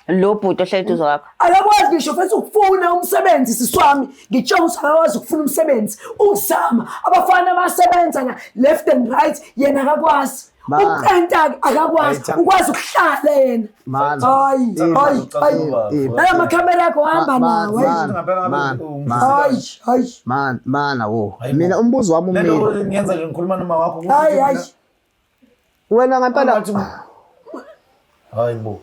Lo bhuti ohleli eduze kwakho. Akakwazi ngisho futhi ukufuna umsebenzi sisi wami. Ngitshela ukuthi akakwazi ukufuna umsebenzi. Uzama abafana abasebenza la left and right yena akakwazi. Ma. Ukuqenta akakwazi, Hayi, ukwazi ukuhlala yena. Man. Hayi, hayi, hayi. Nala makhamera akho hamba nawo. Hayi, hayi. Man mana wo. Mina umbuzo wami Lento umile. ngiyenza nje ngikhuluma noma wakho. Hayi, hayi. Wena ngempela Hayi bo.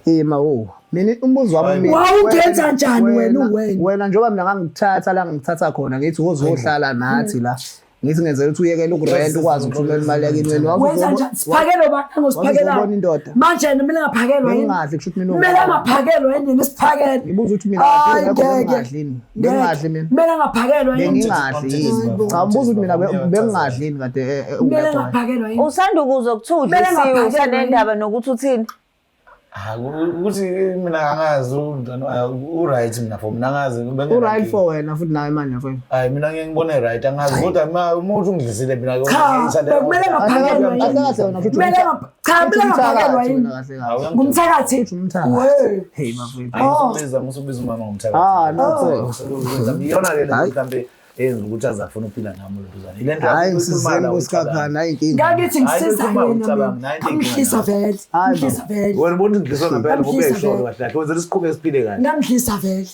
Ima wo. Mina umbuzo wami umile. Wawungenza njani wena uwena? Wena njengoba mina ngangikuthatha la ngikuthatha khona ngithi uzohlala nathi la. Ngithi ngenzela ukuthi uyekele ukurent ukwazi ukuthumela imali yakini wena. Wenza njani? Siphakelwe ba Wawuzobona ngosiphakelwa. indoda. Manje yena kumele ngaphakelwa yini? Bengingadli kusho ukuthi mina Kumele angaphakelwa yini yena siphakele. Ngibuza ukuthi mina Hayi, ngekho ngeke. bengingadli yini? Ngeke. Bengingadli mina. Kumele angaphakelwa yini? Bengingadli yini? Cha ngibuza ukuthi mina bengingadli yini kade Kumele ungekho. angaphakelwa yini? Usanda ukuzwa kuthiwa Kumele udlisiwe ngaphakelwa usanendaba nokuthi uthini? Ah, ukuthi mina angazi umntwana u-right mina for mina angazi U-right for wena futhi nawe manje mfowethu. Hayi mina ngeke ngibone right angazi kodwa uma uma uthi ungidlisile mina Cha, bekumele ngaphakelwa Kahle yini? kahle wena futhi Kumele cha, kumele ngaphakelwa umthakathi yini? wena kahle kahle. Ngumthakathi. Umthakathi. We. Hey bafowethu. Musubiza musubiza umama ngomthakathi. Ah, no. Iyona ke le mhlambe eyenza ukuthi azafuna ukuphila nami lentuzana. Ile nto Hayi ngisizeni kusikhakhana hayi inkinga. Ngakithi Hayi, ngisiza ukhuluma yena ucabanga, mina. nayi into Ngamdlisa vele. Hayi, Ngamdlisa vele. Wena ubona ukuthi ngidliswa ngempela ngoba Ngamdlisa uyayisholo vele. kahle kahle. Wenzela isiqhube esiphile kahle. Ngamdlisa vele.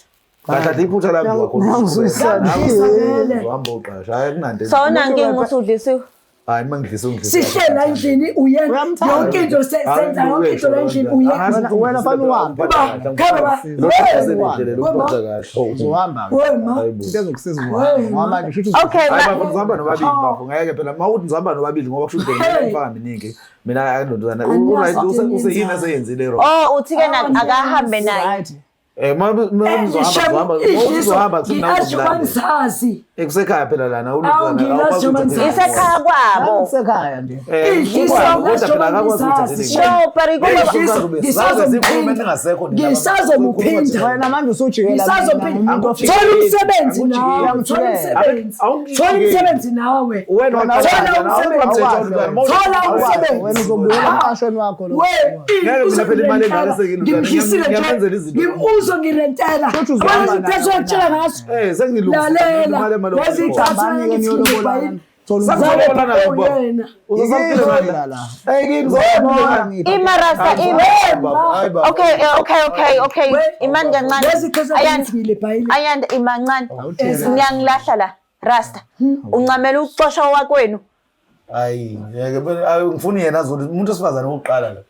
Kahle kahle iphutha lami kakhulu. Ngamdlisa vele. Uhamba uqasha. Hayi kunanto. So unankinga ukuthi udlisiwe? Hayi uma ngidlisa ungidlisa. Sihleli la endlini uyena. Uyamthanda. Yonke into senza yonke into la endlini uyena. Wena fanele uhambe. Ba, khabe ba. Uzohamba. We ma. Into ezokusiza uhambe. Ngoba manje kusho ukuthi Okay, Hayi ma- bafo ngihamba nobabili bafo ngeke phela uma uthi ngihamba nobabili ngoba kusho ukuthi Hey. ngifaka miningi mina ayindodana Angiyazi uright into useyini enyenzayo. eseyenzile wrong Oh, uthi ke akahambe naye. right. eh uma uzohamba uzohamba Ngiyazi ngisazi. ekusekhaya phela lana Awu, ngilazi njengoba ngizazi. Isekhaya kwabo. Usekhaya nje. Idliso kodwa phela akakwazi ngisazi. No, but ikuba Idliso ngisazomuphinda. Wena manje usujikela. Ngisazophinda. Thola umsebenzi nawe. Thola umsebenzi. Thola umsebenzi nawe. Wena Thola umsebenzi. Thola umsebenzi. Wena uzobuyela emqashweni wakho lo. We, Ngeke mina phela imali engaka sekini, ngimdlisile nje. ngiyamenzela izinto. Ngimuzongirentela. Futhi uzohamba Abantu naye. ngitshela ngaso. Eh sengilungisa Lalela. Lezi Hambani ke niyolobolana. Thola Sazobolana Zabe- baba. Yena. Uzosamphila la. Eh kimi Uzobona ngipha. Imarasta ima. Okay, okay. Imani kancane. Lezi xesha Ayanda. ngile bhayile. Ayanda imancane. Awuthele. Ngiyangilahla la. Rasta. Uncamela ukuxosha owakwenu. Hayi ngeke ngifuni yena azole umuntu osifazane wokuqala la.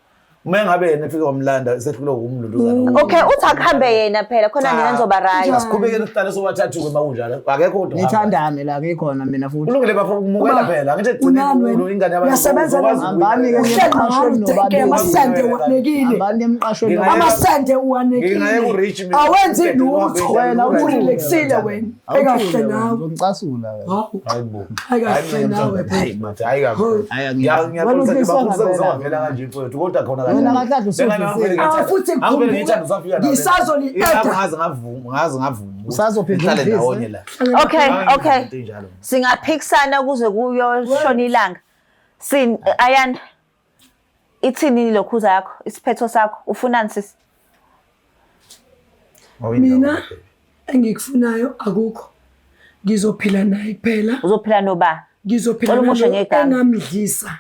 Uma engabe yena efike wamlanda sehlulwe ukumlunduzana. Okay, uthi akuhambe yena phela khona nina nizoba right. Asiqhubekele sihlale sobathathu ke makunjalo. Akekho kodwa. Nithandane la ngikhona mina futhi. Kulungile bafo kumukela phela. Angithi Unani egcineni wena? ingane yabantu. Uyasebenza uzokwazi na? Hambani ke Uhleli emqashweni mahhala nobabili. amasende uwanekile. Hambani emqashweni Ngingaya- nobabili. Amasende uwanekile. Ngingaya ku-rich mina. Awenzi lutho. Wena Urelaxile wena. Ekahle nawe. Ngizongicasula wena. Hawu. Hayibo. Akahle nawe Hayi manje hayi kakhulu. Hayi, angiyazi. Ngiyaxolisa Wena nje udliswa bafo ngempela. sengizovela kanje mfowethu kodwa khona Wena kahle kahle usudlisile. Ah, futhi Angivele ngithanda usafika nawe. Ngisazoli-eda. Ngaze ngavuma, ngaze ngavuma. Usazophinda Ngihlale ungidlise? ndawonye la. Okay, okay. Into enjalo. Singaphikisana kuze kuyoshona ilanga. Sin Ayanda. Ithini lokhuza yakho? Isiphetho sakho ufunani sisi? Mina engikufunayo akukho. Ngizophila naye kuphela. Uzophila noba? Ngizophila Cela umusho nalo ngegama. engamdlisa.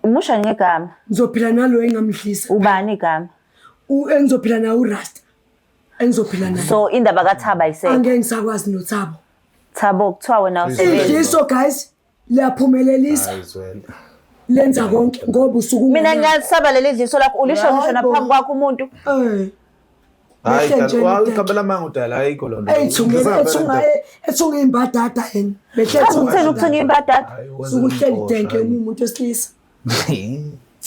Umusho ngegama. Ngizophila nalo engamdlisa. Ubani igama? Engizophila naye uRasta. Engizophila naye. So indaba kaThabo ayisekho. Angeke ngisakwazi noThabo. Thabo kuthiwa wena usebenzi. Idliso guys liyaphumelelisa Hayi zwela. lenza konke ngoba usuku Mina ngiyasaba leli dliso lakho ulisho ngisho Hayi bo. naphambi kwakho umuntu. Eh. Hayi Behle nje dala, le uqabela manga udala ayikho loo nto. Eyithungela ethunga ethunga imbadada yena. Behle Chaza ukuthini ukuthenga imbadada? Sukuhleli denke umuntu wesilisa.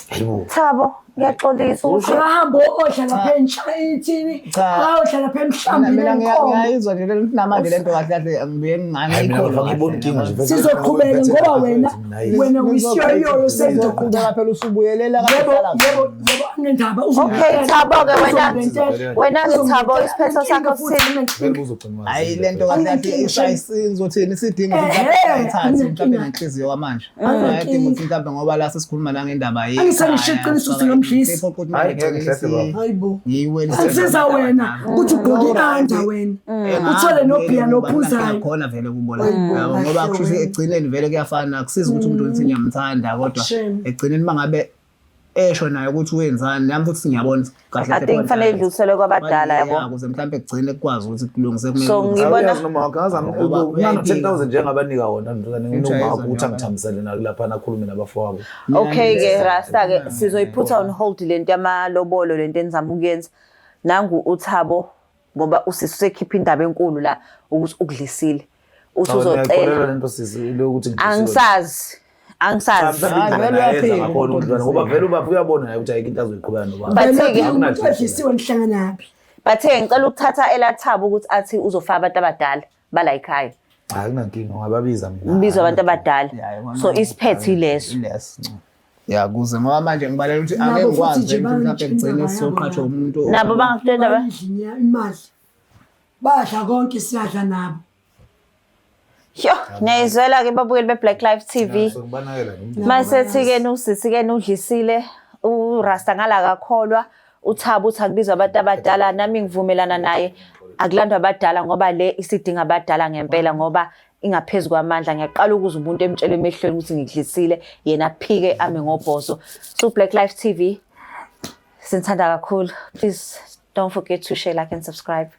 Hayibo. Thabo, ngiyaxolisa ukuthi Akahambe odla lapha entsha ithini. Cha. Ayodla lapha emhlambini Mina wenkomo. ngiyayizwa nje le nto namanje lento kahle kahle angibuye Hayi mina bafo ngibona inkinga nje. Sizoqhubeka ngoba wena wena uyisiyoyoyo sendoda. Uzoqhubeka phela usubuyelela Yebo yebo yebo angendaba Okay, Thabo-ke wena. Wena-ke Thabo, isiphetho sakho sithini? Hayi lento kahle kahle isayisinzothini isidinga ukuthi Ehhe, mhlawumbe ayithathe anginankinga. mhlawumbe nenhliziyo kwamanje. Ayidinga ukuthi mhlawumbe ngoba la sesikhuluma la ngendaba ye. Angisengisho iqiniso ukuthi ngamdlisa. Hayi, ngeke ngihlahle baba. Hayibo. Ngiyiwelise. Angisiza wena ukuthi ugqoke i-under wena. Uthole nobhiya nophuzayo. Khona vele kubola. Hayibo, Yabo, Ngoba kahle kusho ukuthi wena. ekugcineni vele kuyafana akusizi ukuthi umuntu uthi ngiyamthanda kodwa Shame. ekugcineni mangabe esho naye ukuthi wenzani nami futhi ngiyabona kahle I think kufanele idluliselwe kwabadala yabo. yabo ukuze mhlawumbe kugcine kukwazi ukuthi kulungise kumele So, kulungise. ngibona- Awuyazi noma wakho ngaze Ngoba uyayidinga. 10,000 njengabanika wona ntwana noma Ujwayeza ukuthi nje angithambisele nakulapha nakhulume nabafowabo. Okay ke Rasta ke sizoyiphutha on hold lento yamalobolo lento enizama ukuyenza. Nangu uThabo ngoba usisi usekhipha indaba enkulu la ukuthi ukudlisile. Uthi uzocela. Lento sisi lokuthi Angisazi. Angisazi. Hayi, vele uyaphika ngakhona umuntu ukudlula ngoba vele ubaba uyabona naye ukuthi ayikho into azoyiqhubeka nobaba. But-ke- Umuntu odlisiwe nihlanganaphi? Bathe ngicela ukuthatha elathabo ukuthi athi uzofaka abantu abadala bala ekhaya. Hayi kunankinga ungababiza mina. Ngibizwa abantu abadala. Ya, yibona. So isiphethe ileso. Ileso. Ya kuze ngoba manje ngibalela ukuthi Nabo angeke futhi ngikwazi nje ukuthi mhlawumbe bangitshintsha ngigcine indaba siyoqhatshwa yabo umuntu. Nabo bangakutshela ba Bayidla imali. Badla konke siyadla nabo. Yo, niyayizwela ke babukeli be-Black Life TV. Ngibanakela nomndeni. Masethi ke usisi ke udlisile uRasta ngala kakholwa uThabo uthi akubizwa abantu abadala nami ngivumelana naye akulandwa abadala ngoba le isidinga abadala ngempela ngoba ingaphezu kwamandla. Ngiyaqala ukuza umuntu emtshela emehlweni ukuthi ngidlisile yena aphike ame ngobhozo. So Black Life TV sinithanda kakhulu. Please don't forget to share, like and subscribe.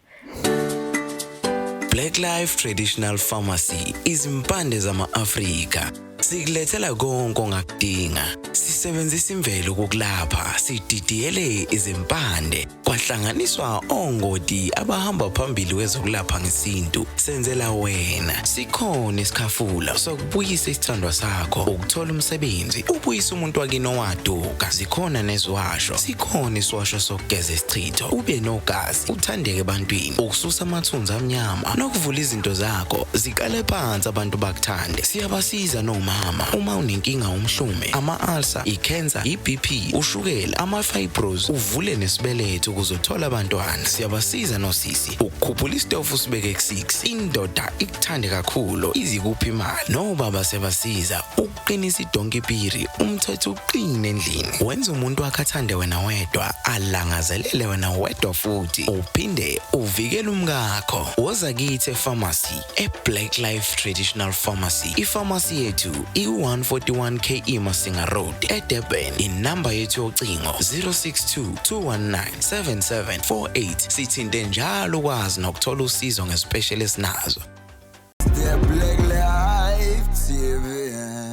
Black Life Traditional Pharmacy, izimpande zama-Afrika. Sikulethela konke ongakudinga. Sisebenzisa imvelo ukukulapha, sididiyele izimpande, kwahlanganiswa ongoti abahamba phambili kwezokulapha ngesintu. Senzela wena. Sikhona isikhafula sokubuyisa isithandwa sakho, ukuthola umsebenzi, ubuyise umuntu wakini owaduka. Zikhona neziwasho. Sikhona isiwasho sokugeza isichitho, ube nogazi, uthandeke ebantwini, ukususa amathunzi amnyama nokuvula izinto zakho ziqale phansi abantu bakuthande. Siyabasiza nomama uma unenkinga umhlume, ama-ulcer, i-cancer, i-BP, ushukela, ama-fibros, uvule nesibeletho ukuze uthole abantwana. Siyabasiza nosisi ukukhuphula isitofu usibeke ku-6, indoda ikuthande kakhulu izikuphi imali. Nobaba siyabasiza ukuqinisa idonki piri, umthetho uqine endlini, wenza umuntu wakhe athande wena wedwa, alangazelele wena wedwa futhi uphinde uvikele umkakho. Woza kithi epharmacy e-Black Life Traditional Pharmacy. Ipharmacy yethu iku-141 KE Masinga Road eDurban. Inamba yethu yocingo 062 219 7748. Sithinte njalo ukwazi nokuthola usizo ngespecial esinazo. The Black Life TV.